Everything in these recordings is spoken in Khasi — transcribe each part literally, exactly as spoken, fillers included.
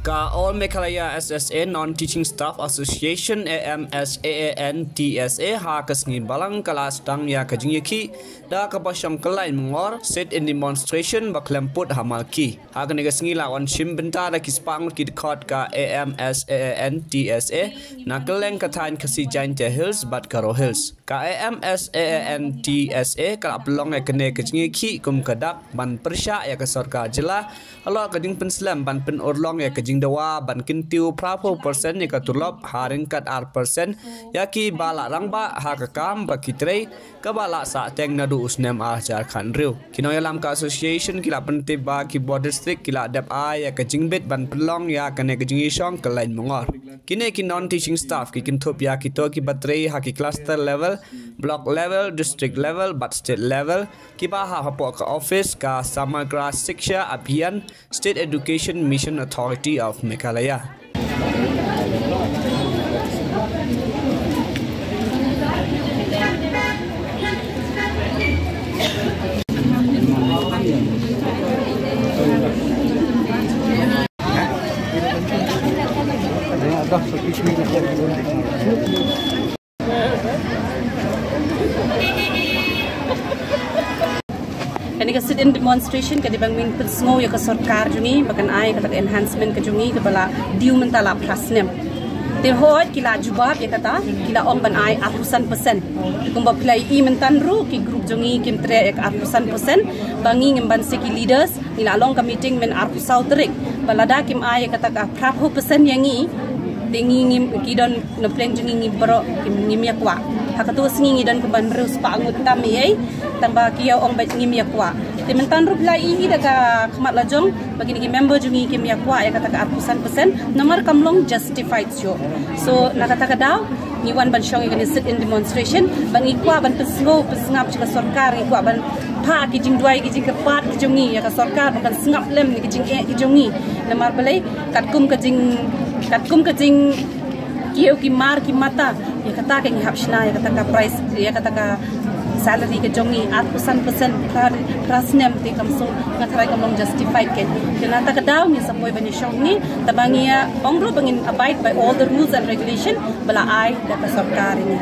Ka All Meghalaya S S A Non-Teaching Staff Association, A M S A A N T S A, ha ka sngi Balang ka la sdang ïa ka jingïakhih da kaba shong kyllaiñ mongor, sit-in demonstration ba khlem put ha Malki. Ha kane ka sngi la wan shim bynta da ki spah ngut ki dkhot ka A M S A A N T S A na kylleng ka thaiñ Khasi Jaintia Hills bad Garo Hills. Ka A M S A A N T S A ka la pynlong ïa kane ka jingïakhih kum ka dak ban pyrshah ïa ka sorkar jylla halor ka jingpynslem ban pynurlong ïa ka jingdawa ban kyntiew phra phew percent ïa ka tulop ha ryngkat ar percent ïa kiba la rangbah ha ka kam ba ki trei, kaba la sahteng naduh u snem ar hajar khathynriew. Ki nongïalam ka association ki la pyntip ba ki bor district ki la dep ai ïa ka jingbit ban pynlong ïa kane ka jingïashong kyllaiñ mongor. Kine ki non-teaching staff ki kynthup ïa kito kiba trei ha ki cluster level, block level, district level bad state level, kiba hap hapoh ka office ka Samagra Shiksha Abhiyan, State Education Mission Authority of Meghalaya. Kane ka sit-in demonstration ka dei ban ngin pynsngew ïa ka sorkar jong ngi ba kan ai kata ka enhancement ka jong ngi kaba la due mynta la phra snem. Te hooid ki la jubab ïa kata, ki la ong ban ai arphew san percent. Kumba phi la ïohi mynta ruh ki group jong ngi kim treh ïa ka arphew san percent ba ngi ngim ban seh ki leaders. Ngi la long ka meeting myn arphew saw tarik. Ba lada kim ai ïa kata ka phra phew percent ïa ngi, te ngi ngim, ki don na pdeng jong ngi, ngi baroh ngim ïa kwah. Ha kato ka sngi ngi don kumba hynriew spah ngut tam ïa ei, tang ba ki ïa ong ba ngim ïa kwah. Te mynta ruh phi la ïohi da ka khmat la jong ba kine ki member jong ngi kim ïa kwah ïa kata ka arphew san percent, namar kam long justified shuh. So na kata ka daw ngi wan ban shong ïa kane sit-in demonstration, ban ngi kwah ban pynsngew pynsngap sha ka sorkar, ngi kwah ban phah ki jingduwai ki jingkyrpad ki jong ngi ïa ka sorkar ba kan sngap lem ïa ki jingeh ki jong ngi. Namar balei, katkum ka jing, katkum ka jingkiew ki mar ki mata, ïa kata ka ngi hap shna ïa kata ka price, ïa kata ka salary ka jong ngi arphew san percent phra, phra snem, te kam shu, nga tharai kam long justified. Te na kata ka daw ngi sa poi ban ïa shong ngi, tang ba ngi ïa ong ruh ba ngin abide by all the rules and regulation ba la ai da ka sorkar ïa ngi.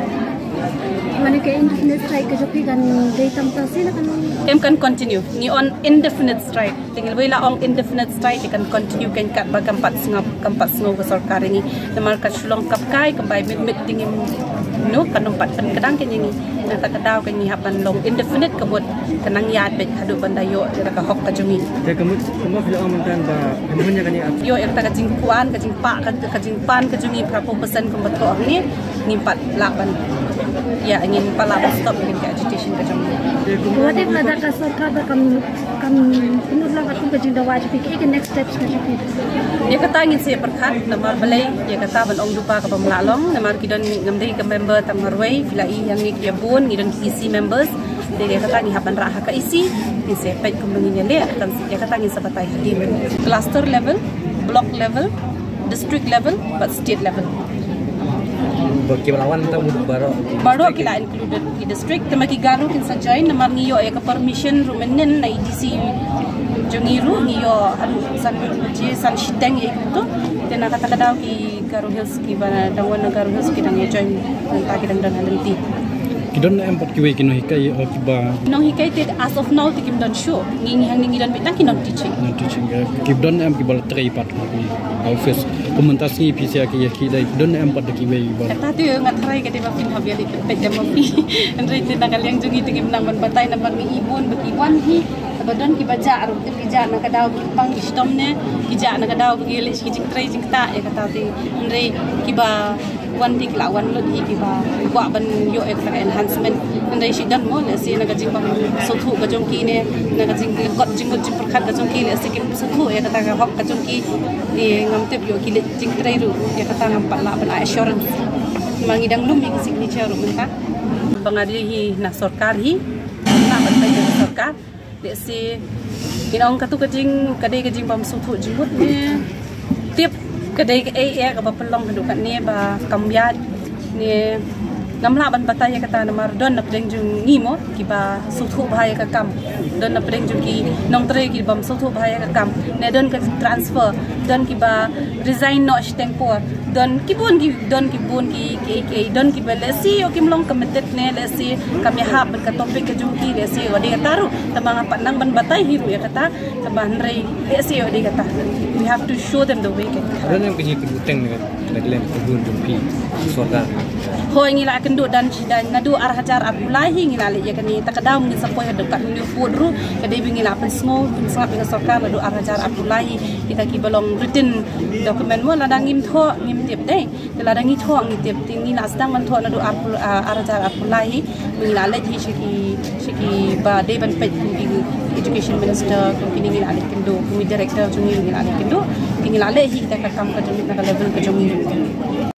Mane ka indefinite strike ka jong phi kan dei tang tang shisha kan, em, kan continue. Ngi on indefinite strike. Te ngi lwei la ong indefinite strike, kan continue kan katba kam pat sngap, kam pat sngew ka sorkar ïa ngi. Namar ka shu long kap kai, kam bai mit mit te ngim, no, kan ym pat pynkdang kan ïa ngi. Na kata ka daw kan ngi hap ban long indefinite, ka mut ka nang ïaid beit haduh ban da ïoh ïa ka hok ka jong ngi. Te ka mut kumba phi la ong mynta ba ka mut ïa kane ïoh ïa kata ka jingkuan, ka jingpah, ka, ka jingpan ka jong ngi phra phew percent kumba thoh hangne, ngim pat lah ban, ïa, ngim pat lah ban stop ïa ka agitation ka jong ngi. Te kumba, what if lada ka sorkar ba kam, kam pynurlong katkum ka jingdawa jong phi, kaei ka next steps ka jong phi? Ïa kata ngin sa pyrkhat, namar balei, ïa kata ban ong duh ba kaba ym lah long, namar ki don, ngam dei ka member tang marwei, phi la ïohi hangne ki ïa bun, ngi don ki E C members. Te ïa kata ngi hap ban rah ha ka E C, ngin sa peit kumno ngin ïa leh, ïa kata ngin sa batai hadien. Cluster level, block level, district level bad state level. Ba ki ba la wan tang baroh, baroh ki la included ki district. Te ma ki Garo kin sa join, namar ngi ïoh ïa ka permission ruh mynnin na E D C jong ngi ruh, ngi ïoh haduh san baje, san shiteng ïa kumto. Te na kata ka daw ki Garo Hills, kiba dang wan na Garo Hills ki dang ïa join, mynta ki dang don ha lynti. Ki don em pat kiwei ki nonghikai, eh, kiba, nonghikai te as of now te kim don shuh. Ngi, ngi hangne ngi don beit tang ki non-teaching. Non-teaching, eh, ki don em kiba la trei pat ha ki office? Kum mynta sngi phi sa ïa ki ïa ki dei, ki don em pat da kiwei ba? Kata te nga tharai ka dei ba phin hap ïa leit peit da ma phi. Hynrei te na ka liang jong ngi te ngim nang ban batai namar ngi i bun ba ki wan hi. Ba don kiba jah ruh, ki jah na ka daw ba ki pang ki shitom ne, ki jah na ka daw ba ki leh ki jingtrei jingktah, ïa kata te. Hynrei kiba wan te ki la wan lut hi, kiba kwah ban ïoh ïa kata ka enhancement. Hynrei shi don mo, lehse na ka jingbym sngewthuh ka jong ki ne, na ka jingleh kot jingmut jingpyrkhat ka jong ki, lehse kim sngewthuh ïa kata ka hok ka jong ki. Te ngam tip ïoh ki leh jingtrei ruh, ïa kata ngam pat lah ban ai assurance. Ma ngi dang lum ïa ki signature ruh mynta. Ba nga dei hi na sorkar hi, na ban peit ïa ka sorkar. Lehse ngin ong katu ka jing, ka dei ka jingbym sngewthuh jingmut ne tip ka dei kaei eh kaba pynlong haduh katne ba kam ïaid ne Ngam lah ban batai ïa kata namar don na pdeng jong ngi mo kiba sngewthuh bha ïa ka kam. Don na pdeng jong ki nongtrei ki bym sngewthuh bha ïa ka kam. Ne don ka transfer, don kiba resign noh shiteng por. Don ki bun ki, don ki bun ki, ki, ki, don kiba lehse ïoh kim long committed ne lehse kam ïahap bad ka topic ka jong ki lehse ïoh dei kata ruh. Tangba nga pat nang ban batai hi ruh ïa kata. Tangba hynrei lehse ïoh dei kata. We have to show them the way. Don nang pynhi ka buteng ne ka lem ka bun jong phi sorkar. Hoi ngi la kynduh dan shi dan naduh ar hajar arphew lai hi ngi la leh ïa kane ta ka daw ngi sa poi haduh kat ngi pud ruh ka dei ba ngi la pynsngew pynsngap ïa ka sorkar naduh ar hajar arphew lai hi kita kiba long written document mo lada ngim thoh ngim tip dei. Te lada ngi thoh ngi tip te ngi la sdang ban thoh naduh arphew, ah, ar hajar arphew lai hi. Ngi la leit hi sha ki, sha kiba dei ban peit kum ki education minister kum kine ngi la leit kynduh kum ki director jong ngi ngi la leit kynduh. Te ngi la leh hi kita ka kam ka jong ngi na ka level ka jong ngi.